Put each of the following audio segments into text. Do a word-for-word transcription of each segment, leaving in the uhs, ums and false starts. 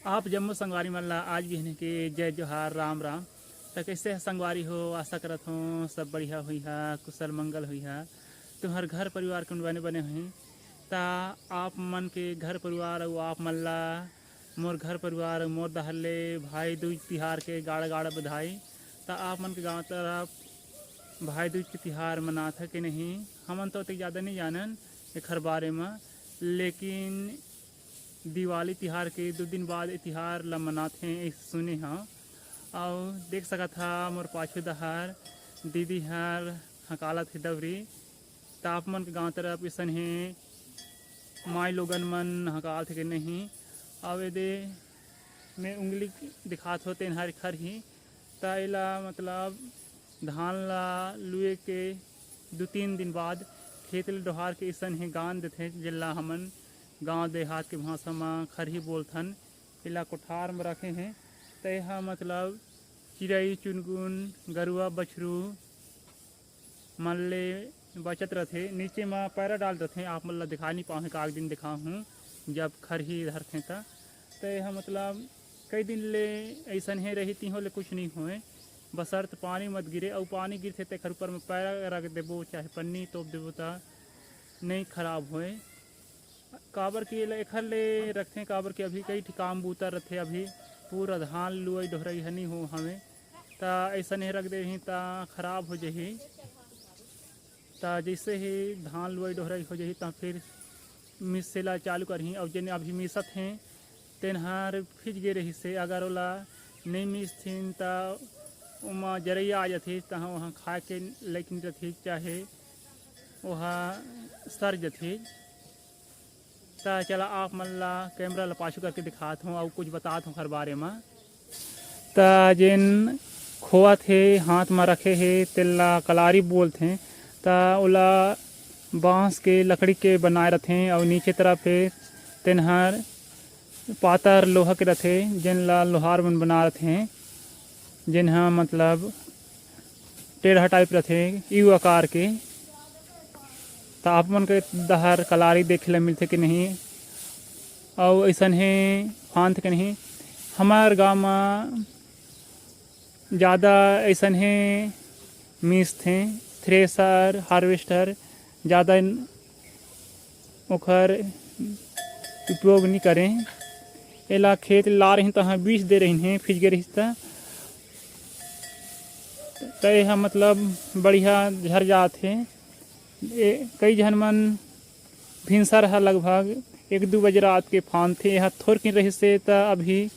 आप जम्मो संगवारी मन ला आज बिहने के जय जोहार, राम राम। त कइसे ह संगवारी हो? आशा करत हों सब बढ़िया होइहा, कुशल मंगल होइहा। तुम्हर घर परिवार कोन बने बने होही। त आप मन के घर परिवार अउ आप मन ला मोर घर परिवार अउ मोर डहर ले भाई दूज तिहार के गाड़ा गाड़ा बधाई। त आप मन के गांव तरफ भाई दूज के तिहार मनात हे कि नहीं, हमन तो ओतेक ज़्यादा नहीं जानन एखर बारे म, लेकिन दिवाली तिहार के दू दिन बाद ए तिहार ल मनात हे, अइसे सुने हव। अउ देख सकत हा मोर पाछू डहर दीदी हर हकालत हे दवरी। त आप मन के गांव तरफ अइसन हे माई लोगन मन हकालत हे कि नहीं? अउ एदे मैं उंगली दिखात हो तेन हर खरही। त एला मतलब धान ला लुए के दू तीन दिन बाद खेत ले डोहार के अइसन हे गांद देथे, जेला हमन गांव देहात के भाषा म खरही बोलथन। एला कोठार म रखे हे। त एहा मतलब चिरई चुनगुन, गरुआ बछरू मन ले बचत रथे। नीचे म पैरा डाल रथे, आप मन ला दिखा नहीं पाऊँ, एक आध दिन दिखाहूँ जब खरही धरथे त। त एहा मतलब कई दिन ले अइसन हे रही, तिहो ले कुछ नहीं होए, बसर्त पानी मत गिरे। अउ पानी गिरथे तेखर ऊपर म पैरा रख देबो, चाहे पन्नी तोप देबो, त नहीं खराब होए। काबर कि एला एखर ले रखथे, काबर कि अभी कई ठी काम बूता रथे, अभी पूरा धान लुवई डोहरई ह नहीं हो हवे, त अइसन हे रख देही त खराब हो जही। त जइसे ही धान लुवई डोहरई हो जही, त फिर मिसे ला चालू करही। अउ जेन अभी मिसत हे, तेन हर फिज गे रहिस हे, अगर ओला नहीं मिसथिन, त ओमा जरइया आ जथे, त ओहा खाए के लायक नहीं रथे, चाहे ओहा सर जथे। त चला, आप मन ला कैमरा ला पाछू करके दिखात हों अउ कुछ बतात हों ओखर बारे म। त जेन खोवत हे, हाथ म रखे हे, तेला कलारी बोलथे। त ओला बांस के लकड़ी के बनाए रथे अउ नीचे तरफ हे तेन हर पातर लोहा के रथे, जेन ला लोहार मन बना रथे, जेन ह मतलब टेढ़ा टाइप रथे, यू आकार के। त आप मन के डहर कलारी देखे ला मिलथे कि नहीं, अउ अइसन हे फांद के नहीं? हमर गांव म ज़्यादा अइसन हे मिसथे, थ्रेसर, हार्वेस्टर ज़्यादा ओखर उपयोग नहीं करें। एला खेत ला रहिन, तहाँ बीस दे रहिन हे, फिज गे रहिस त, त एहा मतलब बढ़िया झर जात हे। ए, कई झन मन भिनसर ह लगभग एक दू बजे रात के फांदथे। एहा थोरकिन रहिस हे, त अभी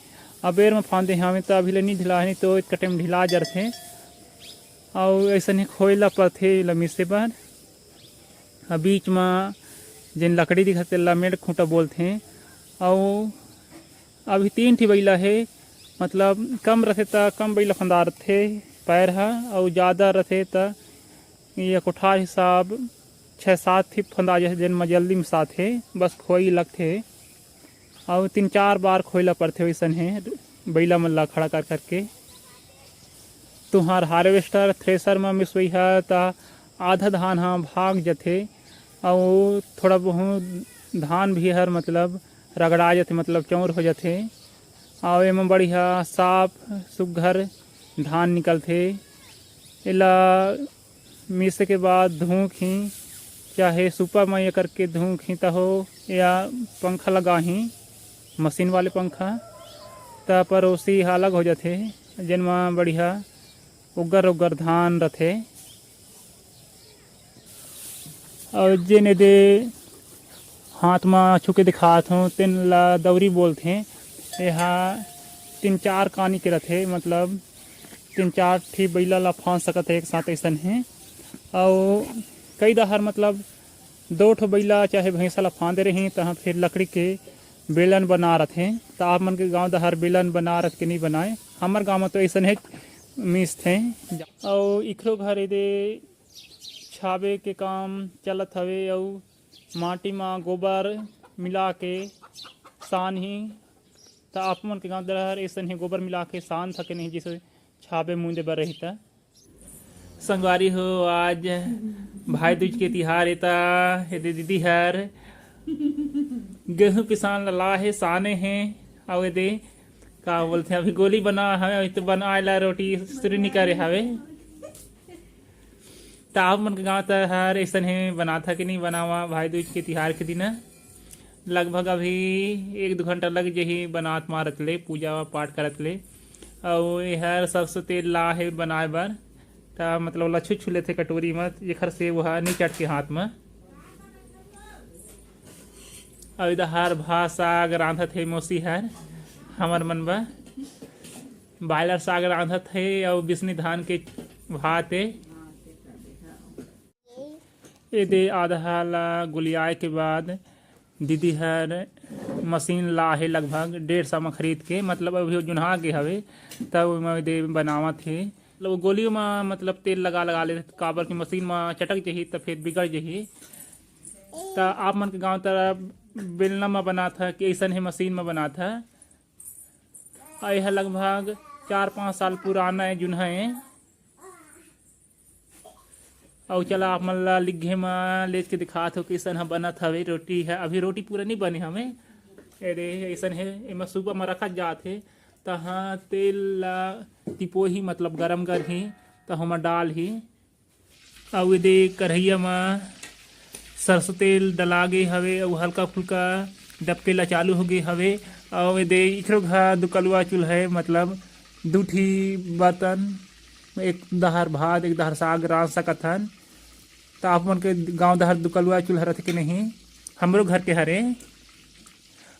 अबेर म फांदे हवे, त अभी ले नहीं ढिला हे, नहीं तो एक टाइम ढिला जरथे। अउ अइसन ही खोए ला परथे एला मिसे बर। अउ बीच म जेन लकड़ी दिखत, तेला मेड़ खूंटा बोलथे। अउ अभी तीन ठी बइला हे, मतलब कम रथे त कम बइला फंदारथे पैर ह, अउ ज़्यादा रथे त ये कोठार हिसाब छः सात ठी फंदा जथे, जेन म जल्दी मिसाथे, बस खोई लगथे। अउ तीन चार बार खोई ला परथे, वइसन हे बइला मन ला खड़ा कर करके। तुंहर हार्वेस्टर, थ्रेसर म मिसोइहा त आधा धान ह भाग जथे, अउ थोड़ा बहुत धान भी हर मतलब रगड़ा जथे, मतलब चौंर हो जथे। अउ एमा बढ़िया साफ सुग्घर धान निकलथे। एला मिसे के बाद धूँकही, चाहे सुपा म ये करके धूँकही, तहो या पंखा लगाही, मशीन वाले पंखा, त परोसी ह अलग हो जथे, जेन म बढ़िया उग्गर उग्गर धान रथे। अउ जेन एदे हाथ म छू के दिखात हों, तेन ला दौरी बोलथे। एहा तीन चार कानी के रथे, मतलब तीन चार ठी बइला ला फांद सकत हे एक साथ, अइसन हे। अउ कई डहर मतलब दो ठो बइला चाहे भैंसा ला फांदे रही, तहाँ फिर लकड़ी के बेलन बना रथे। त आप मन के गांव डहर बेलन बना रथ के नहीं बनाए, हमर गांव म तो अइसन हे मिसथे। अउ इखरो घर एदे छाबे के काम चलत हवे, अउ माटी म गोबर मिला के सानही। त आप मन के गांव डहर अइसन ही गोबर मिला के सान सके नहीं, जैसे छाबे मूंदे बर रही त। संगवारी हो, आज भाई दूज के तिहार ए, त एदे दीदी हर गेहूं पिसान ला लाहे, साने हे, अउ एदे का बोलथे, अभी गोली बना हवे, अभी तो बनाए ला रोटी शुरू नहीं करे हवे। त आप मन के गाँव त हर ऐसन हे बनाथा कि नहीं बनावा भाई दूज के तिहार के दिन? लगभग अभी एक दो घंटा लग जही बनात मारत ले, पूजा पाठ करत ले। अउ एहर सरसों तेल ला हे बनाए बर, त मतलब ओला छू छू लेथे कटोरी म, जेखर से वो ह नहीं चटके हाथ म। अउ इधर हर भात साग रांधत हे मौसी हर हमर मन बर। बायलर साग रांधत हे अउ बिसनी धान के भात हे। एदे आधा ला गोलियाए के बाद दीदी हर मशीन ला हे लगभग डेढ़ सौ म खरीद के, मतलब अभी वो जुन्हा गे हवे, तब ओमा एदे बनावत हे। मतलब गोली म मतलब तेल लगा लगा ले, काबर कि मशीन म चटक जही त फिर बिगड़ जही। त आप मन के गांव तरफ बेलना म बनात ह कि ऐसन हे मशीन म बनात ह? अउ एह लगभग चार पाँच साल पुराना हे, जुन्हा हे। अउ चला आप मन ला लिग्घे म लेच के दिखात हो, कइसन ह बनत हवे रोटी ह। अभी रोटी पूरा नइ बने हवे, एदे अइसन हे, एमा सुपा म रखत जात हे, तहाँ तेल ला तिपोही, मतलब गरम करही, तहाँ म डालही। अउ एदे करहिया म सरसों तेल डला गे हवे, अउ हल्का फुल्का डबके ला चालू हो गे हवे। अउ एदे इखरो घा दुकलुआ चूल्हा हे, मतलब दू ठी बर्तन, एक डहर भात, एक डहर साग रांध सकत हन। त आप मन के गांव डहर दुकलुआ चूल्हा रथे कि नहीं? हमरो घर के हरे।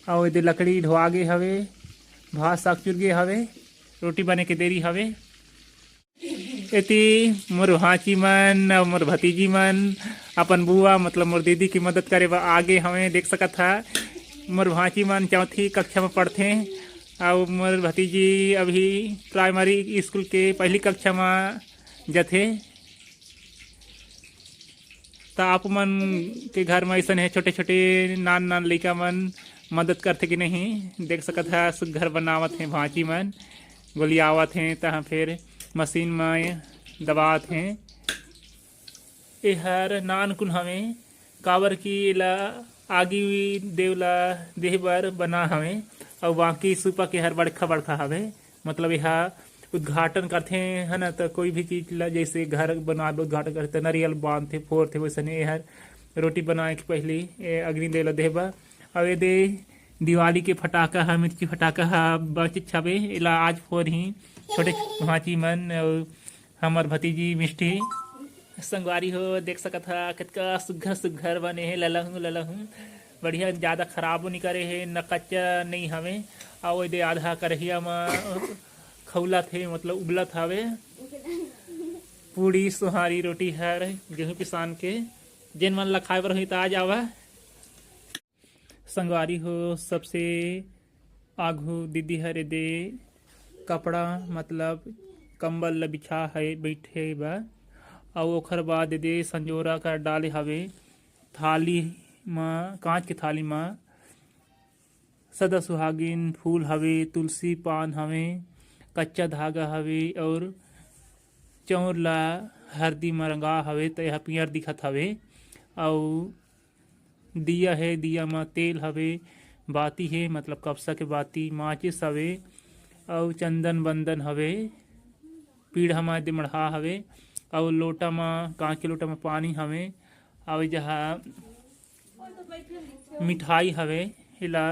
अउ एदे लकड़ी ढोआ गे हवे, भात साग चुर गे हवे, रोटी बने के देरी हवे। एती मोर भांची मन अउ मोर भतीजी मन अपन बुआ, मतलब मोर दीदी की मदद करे बर आगे हवे। देख सकत हा, मोर भांची मन चौथी कक्षा में पढ़थे अउ मोर भतीजी अभी प्राइमरी स्कूल के पहली कक्षा में जथे। त आप मन के घर में ऐसन है, छोटे-छोटे नान-नान लइका मन मदद करथे कि नहीं? देख सकत हा, सुग्घर बनावत हे भांची मन, गोलियावत हे, तहाँ फिर मशीन में दबावत हे। एहर नान कुन हवे, काबर कि एला आगी देव ला देह बर बना हवे, अउ बाकी सुपा के हर बड़खा-बड़खा हवे। मतलब एहा उद्घाटन करथे, है ना, त कोई भी चीज ला, जैसे घर बनाबे उद्घाटन करथे, त नरियल बांधथे, फोरथे, वैसने एहर रोटी बनाए के पहली ए अग्नि देव ला देबा। अउ एदे दिवाली के फटाका ह, मिर्ची फटाका ह बचेच हवे, एला आज फोरही छोटे भांची मन अउ हमर भतीजी मिष्टी। संगवारी हो, देख सकत हा, कतका सुग्घर सुग्घर बने हे, ललहू ललहू, बढ़िया, ज्यादा खराबो नइ करे हे, न कच्चा नइ हवे। अउ एदे आधा करहिया म खौलत हे, मतलब उबलत हवे। पूड़ी, सोहारी, रोटी हर गेहूं पिसान के, जेन मन ला खाए बर होही त आ जावा। संगवारी हो, सबसे आघू दीदी हर एदे कपड़ा, मतलब कंबल ल बिछा है बैठे बर, अउ ओखर बाद एदे संजोरा कर डाले हवे थाली म, कांच के थाली म। सदा सुहागिन फूल हवे, तुलसी पान हवे, कच्चा धागा हवे अउ चौर ला हरदी म रंगा हवे, त एहा पियर दिखत हवे। अउ दिया हे, दिया म तेल हवे, बाती हे, मतलब कपसा के बाती, माचिस हवे अउ चंदन बंदन हवे। पीढ़ा म एदे मढ़ा हवे अउ लोटा म, कांच के लोटा म पानी हवे। अउ जहाँ मिठाई हवे, एला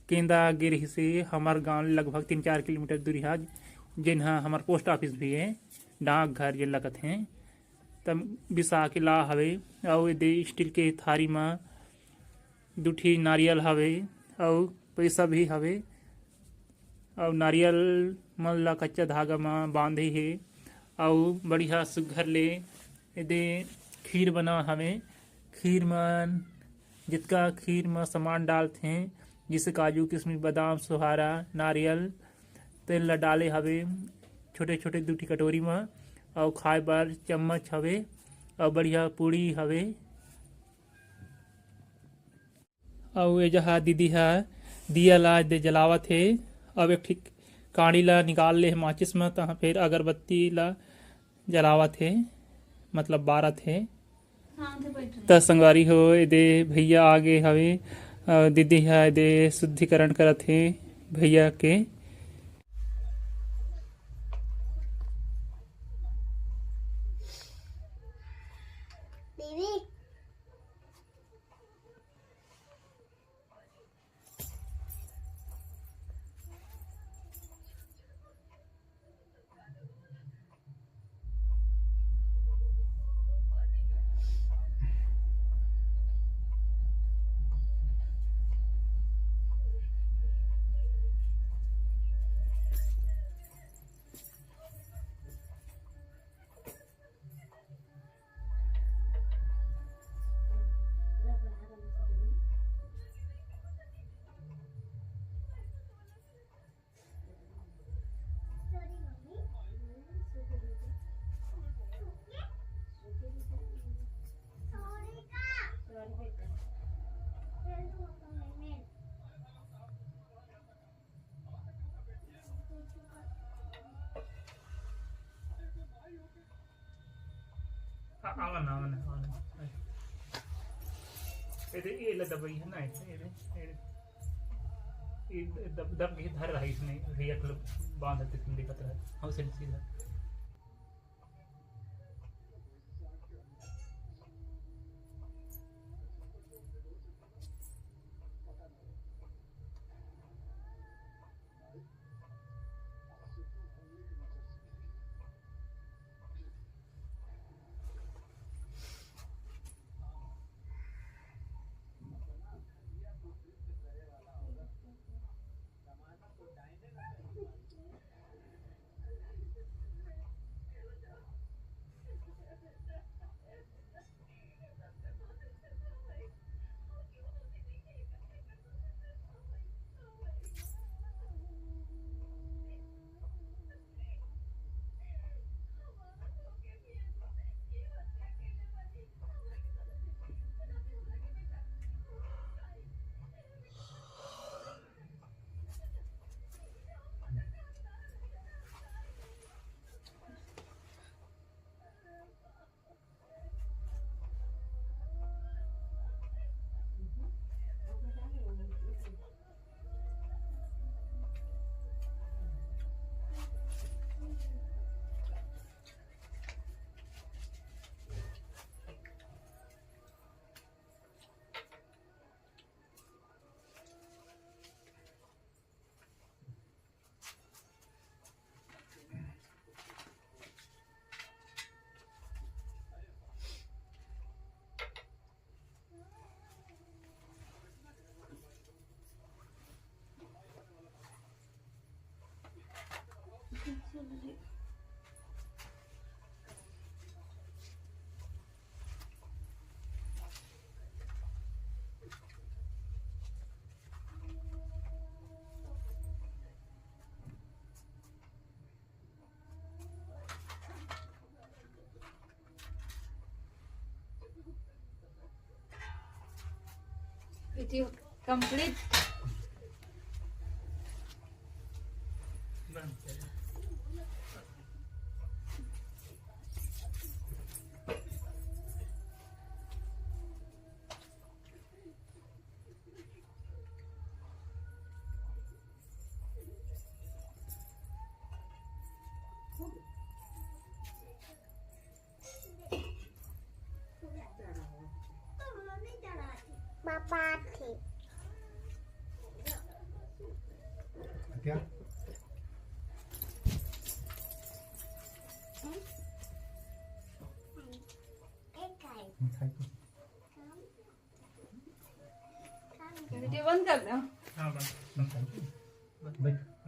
केंदा गे रहिसे हमर गांव ले लगभग तीन चार किलोमीटर दूरी हा, जेन हा हमर पोस्ट ऑफिस भी हे, डाकघर जेन ला कथे, त बिसा के ला हवे। अउ एदे स्टील के थारी म दू ठी नारियल हवे अउ पैसा भी हवे। अउ नारियल मन ला कच्चा धागा म बांधे हे अउ बढ़िया सुग्घर ले एदे खीर बना हवे। खीर मन जितका खीर म सामान डालथे, जैसे काजू, किशमिश, बादाम, छोहारा, नारियल, तेल ला डाले हवे छोटे-छोटे दू ठी कटोरी म, अउ खाए बर चम्मच हवे, अउ बढ़िया पूड़ी हवे। अउ ए जहा दीदी हा दिया ला दे जलावत हे। अब एक ठी काड़ी ला निकाल ले हे माचिस म, तहाँ फिर अगरबत्ती ला जलावत हे, मतलब बारत हे। त संगवारी हो, एदे भैया आगे हवे, अउ दीदी हा एदे शुद्धिकरण करत हे भैया के। आवा ना, आवा ना, आवा ना। ये दे, ये ले दबाई है ना, ये दे, ये दे। ये दब, दब के धर रहा है इसमें, रिएक्ट बांध के तुम दिक्कत रहा है। हाँ, उसे सीधा। Video complete. पापा थे। क्या? एक आई। मिठाई को। वीडियो बंद कर दो। हाँ, बंद। मिठाई को। बंद। बैठ।